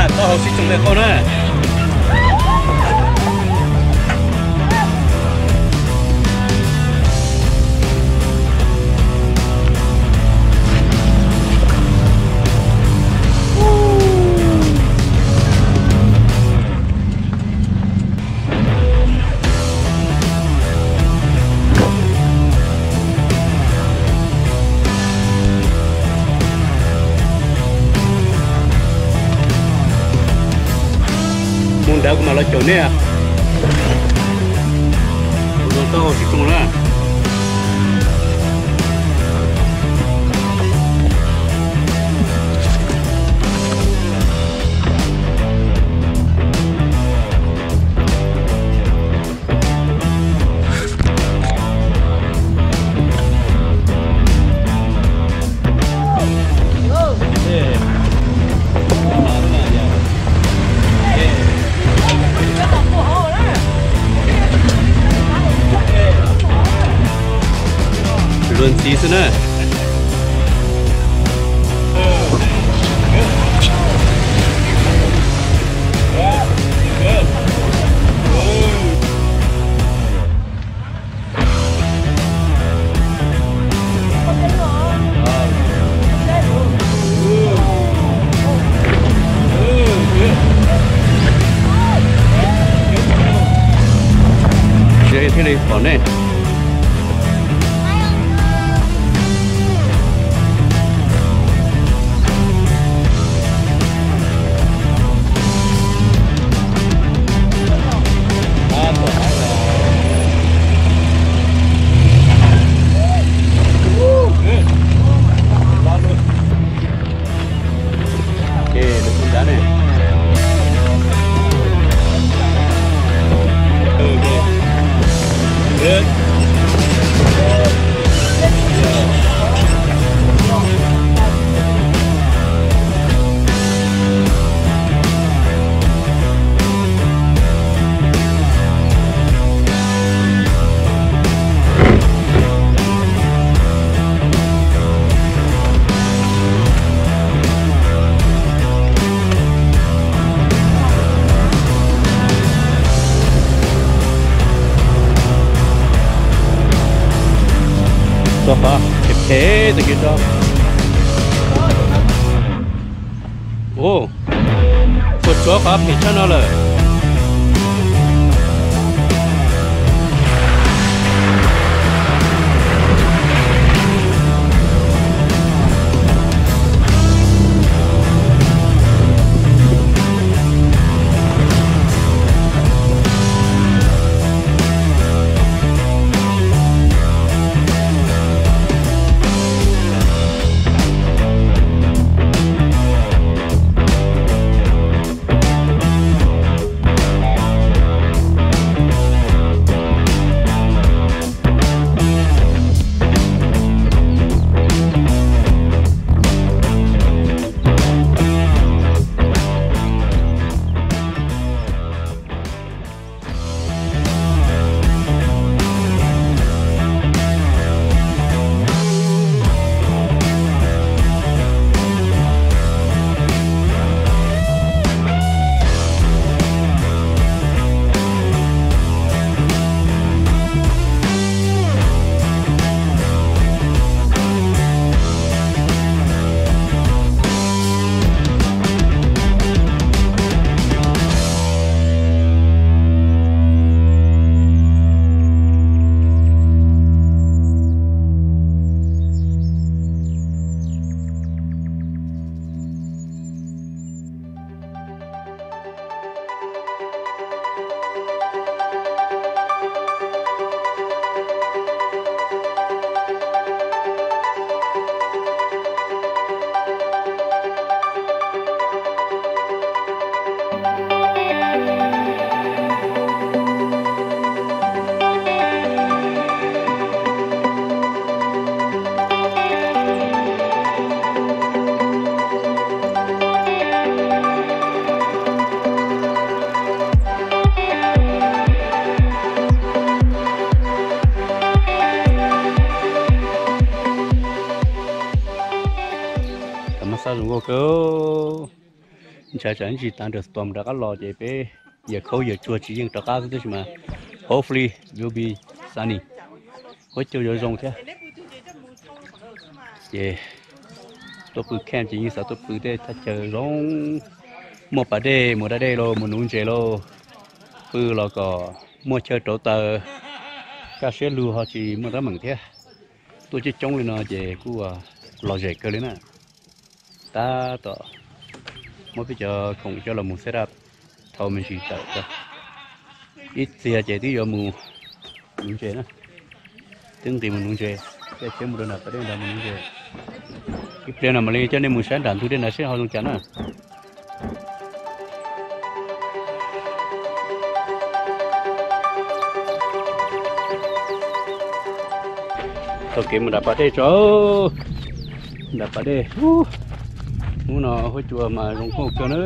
Taub hau sib tsoo li qub na. Mus nrad kuv mam los caum nej. Kuv zoo taub hau sib tsoo na. Luag ntxiv xwb na. Tsis thiaj li pom nej. Txog qhov phem phem tag kis tso. Ua, tsuas tshuav qhov phem tshaj no lawm. Tam maj xab zoo nkauj kawg. Ntshai tsam ib ntsis thunderstorm rov qab los ces peb yawm khaub yawm tsuag tsis yeej rov qab xwb tab sis mas hopefully will be sunny, huab cua yuav zoo thiab. Ces tuaj pw camp ces yeej xav tuaj pw tej thaj chaw zoo, muaj pas dej mus da dej lauj, mus nuv ntses lauj, pw los kom muaj chaw rauv taws, kaj siab lug ho tsis muaj teeb meem thiab. Tuaj coob coob li no ces kuj lom zem kawg li na. Tab tom muab peb cov khoom coj los mus set up, thau me ntsis tawm tso. Ib txhia ces twb yuav mus nuv ntses na, twb nqis mus nuv ntses, tej tsheb mus rau nram pas dej nrad mus nuv ntses. Ib pliag no mam li coj nej mus saib nram ntug dej nrad seb ho zoo cas na. Taug kev mus nram pas dej tso, nram pas dej. Hnub no huab cua mas zoo nkauj kawg na.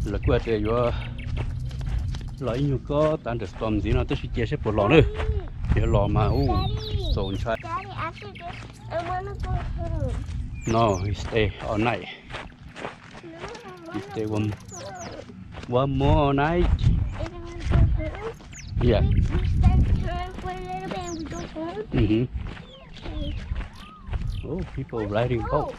Lawv kuj hais tias yuav los ib nyuag kob thunderstorm ntxiv no tab sis cia seb puas los na. Yuav los mas ub, txaus ntshai. No, he stay all night. He stay one, one more night. Yeah. Mm-hmm. Oh, people riding boat.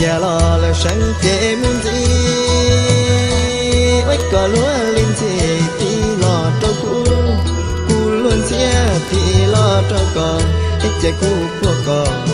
Cia los lawm seev ces mus ntxiv, ua kom luag li ntxhi tig los rau kuv, kuv luag ntxhiab tig los rau koj, ib ces kuv puag koj,